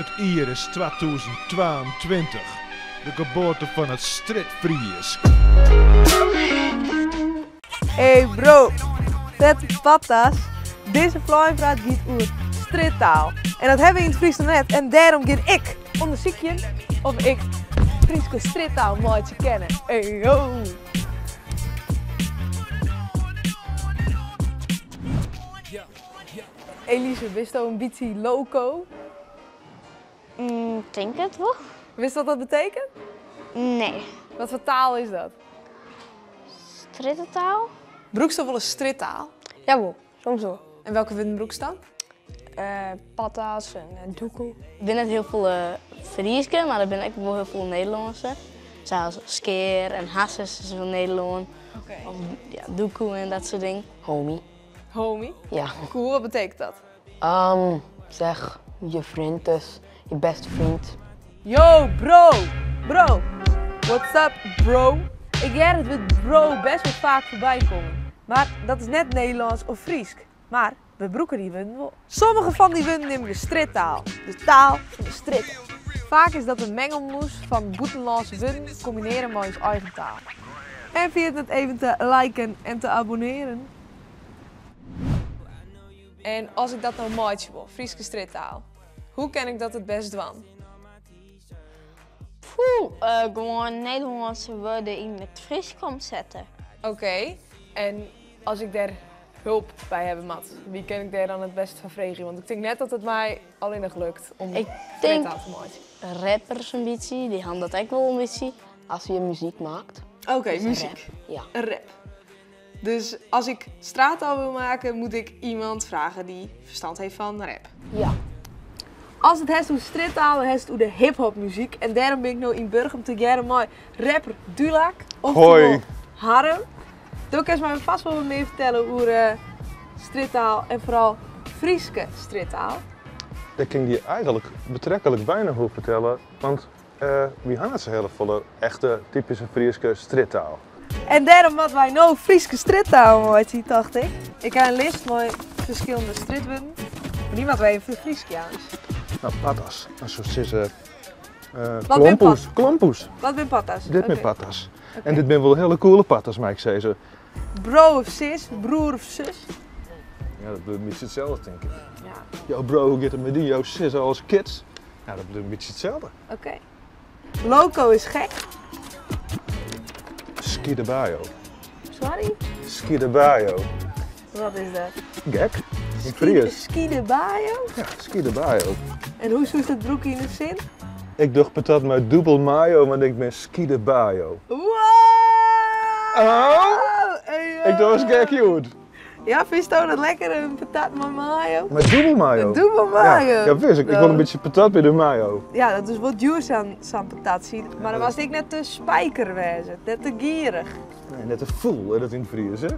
It jier is 2022, de geboarte fan it Strjitfrysk. Hey bro, fette patta's. Dizze Flyingpraat giet oer strjittaal. En dat hawwe we yn it Frysk noch net en dêrom gean ik ûndersykjen of ik Fryske strjittaal meitsje kin. Hey yo! Elise, bisto in bytsje loco? Mm, tink it wol. Witst wat dat betekent? Nee. Wat foar taal is dat? Strjittetaal? Brûksto wolris strjittaal? Jawol, soms wol. En welke wurden brûkst dan? Uh, patta's en uh, doekoe. Der binne net hiel folle Fryske, mar der binne ek wol hiel folle Nederlânske. Sa as skear en hasses is wol Nederlân. Oké. Of ja, doekoe en dat soart dingen. Homie. Homie? Ja. Cool, wat betekent dat? Um, zeg, je vriend dus, je beste vriend. Yo bro! Bro! What's up bro? Ik hear it wurd bro best wol faak foarby kommen. Mar dat is net Nederlânsk of Frysk. Mar we brûke dy wurden wol. Sommige fan dy wurden neame we strjittaal, de taal fan de strjitte. Faak is dat in mengelmoes fan bûtenlânske wurden kombinearre mei ús eigen taal. En ferjit net even te liken en te abonnearen. En as ik dat no meitsje wol, Fryske strjittaal, hoe kin ik dat it bêst dwaan? Poeh, uh, gewoan Nederlânske wurden yn it Frysk omsette. Oké, en as ik dêr help by hawwe moat, wie kin ik dêr dan it bêst foar freegje? Want ik tink net dat it my allinnich lukt om Ik tink strjittaal te meitsjen. rappers in bytsje, dy ha dat ek wol in bytsje. Als je muziek maakt. Oké, Dus een muziek. rap, ja. Een rap. Dus als ik straattaal wil maken, moet ik iemand vragen die verstand heeft van rap. Ja. Ast it hast oer strjittaal, dan hast it oer de hiphopmuzyk. En dêrom bin ik no yn Burgum tegearre mei rapper Dulak, oftewol Hoi. Harm. Do kinst my fêst wol wat mear fertelle oer eh, strjittaal en foaral Fryske strjittaal. Dêr kin ik dy eigenlik betreklik weinich oer fertelle, want uh, wy ha net sa hiele folle echte typyske Fryske strjittaal. En dêrom moatte wy no Fryske strjittaal meitsje, tocht ik. Ik ha in list mei ferskillende strjitwurden, mar dy moatte wy even ferfryskje eins. No, patta's. Dan soest sizze uh, Wat binne klompoes. Klompoes. Wat binne patta's? Dit binne Oké. patta's. En dit binne wol hiele coole patta's, mei ik sizze. Bro of sis, broer of sus? Ja, dat bliuwt in bytsje itselde, tink ik. Ja, Yo bro, hoe giet it mei dy? Yo sis, alles kids? Ja, dat bliuwt in bytsje itselde. oké. Loco is gek. Skidebajo. Sorry? Skidebajo. Wat is dat? Gek? In Fries. Skidebajo? Ja, skidebajo. En hoe soest dat brûke yn in sin? Ik doch patat mei dûbel mayo, want ik bin skidebajo. Wow! Oh! Hey, Ik doch ris gek hjoed. Ja, fynsto dat lekker, in patat mei mayo? Mei dûbel mayo. Een dûbel mayo. Ja, ja wis. Ik, ik wol in bytsje patat by de mayo. Ja, dat is wol djoer sa'n sa'n patat. Mar dan moatst ek net te spiker wêze, net te gierich. Nee, net te fûl, dat yn it Fries, hè?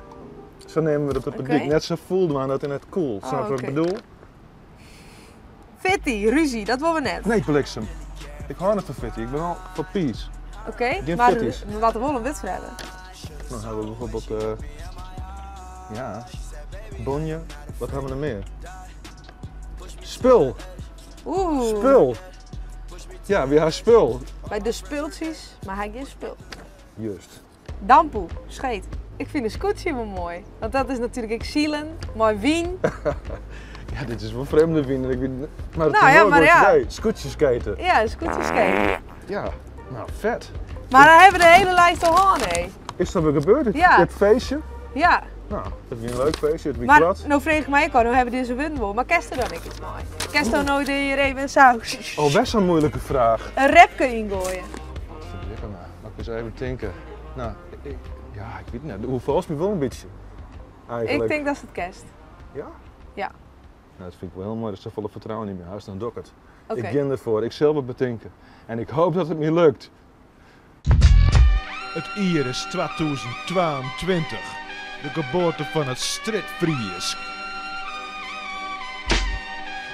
Sa neame we dat op 'e Oké. dyk. Net sa fûl dwaan dat is net cool. Oh, Snap je wat ik oké. bedoel? Fitty, rúzje, dat wolle we net. Nee, bliksem. Ik hâld net fan fitty. Ik bin al foar peace. Oké, Gjin mar fitties. we moatte wol in wurd foar hawwe. Dan hawwe we bijvoorbeeld, eh, ja, bonje. Wat hawwe we noch mear? Spul. Oeh. Spul. Ja, wy hawwe spul. By de spultsjes, mar hy gjin spul. Just. Dampoe, scheet. Ik fyn in skûtsje wol moai. Want dat is natuerlik ek silen, mei wyn. Ja, dit is wol frjemde wyn. Ik weet, mar it Nou is ja, wol mar goed ja. idee. Skûtsjeskate. Ja, in skûtsjeskate. Ja, no fet. Mar dan hawwe we de hiele lijst al hân, hé. Is dat wer gebeurd? Dit, Ja. dit feestje? Ja, No, dat wie in leuk feestje. It wie mar koart. no freegje ik my ek ôf, no hawwe we dizze wurden wol, mar kinst der dan ek yts mei? Kinsto no der hjir even sa Oh, best sa'n muoilike fraach. in rapke yngoaie? Verdikke me. Moat ik ris even tinke. No, ik, ja, ik wit net. Oerfalst my wol in bytsje. Eigenlik. Ik tink datst it kinst. Ja? Ja. No, dat fyn ik wol hiel moai datst safolle fertrouwen yn my hast. Dan doch ik it. Oké. Ik gean derfoar. Ik sil wat betinke. En ik hoopje dat it my lukt. It jier is 2022, de geboarte fan it Strjitfrysk.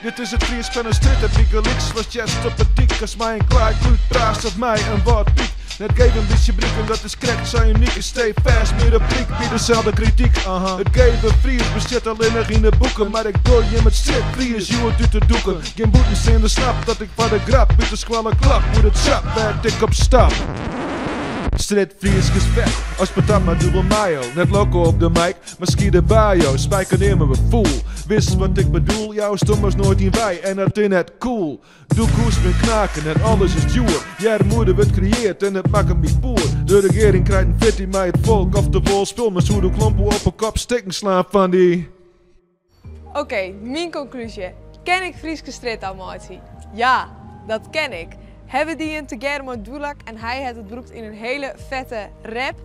Dit is it Frysk fan 'e strjitte, bygelyks watst hearst op 'e dyk. Ast mei in klaaiklút praatst of mei in Wâldpyk. Net geef in bytsje brikken, dat is krekt sa unyk. Ik stee fêst myn replyk by deselde krityk. It geve Frysk bestiet allinnich yn de boeken, mar ik doar jim it strjitfrysk hjoed út de doeken. Gjin bûtensteander snapt dat ik foar de grap út de skoalle klap oer it sjap wêr't ik op stap. Strjitfrysk is fet as patat mei dûbel mayo. Net loco op de mic, mar skiede bajo. Spiker neame we fool. Witst wat ik bedoel? Joust ommers noait dyn wei en dat is net cool. Doekoes bin knaken en alles is djoer. Earmoede wurdt kreëard en it makket my poer. De regearing krijt in fitty mei it folk, oftewol spul mei soe de klompen op 'e kop stikken slaan fan dy. Oké, myn konklúzje. Ken ik Fryske strjittaal meitsje? Ja, dat ken ik. Hawwe dy in tegearre mei Doelak en hy hat it brûkt yn in hiele fette rap.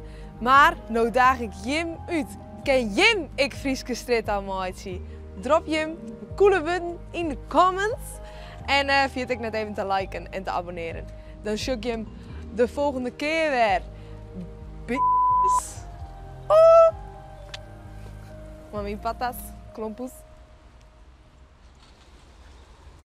Mar no daag ik jim út. Ken jim ek Fryske strjittaal meitsje? Drop jim coole wurden yn de comments. En ferjit ek net even te liken en te abonnearjen. Dan sjoch ik jim de folgjende kear wer. Bitches. Oh. Mei myn patas, klompoes.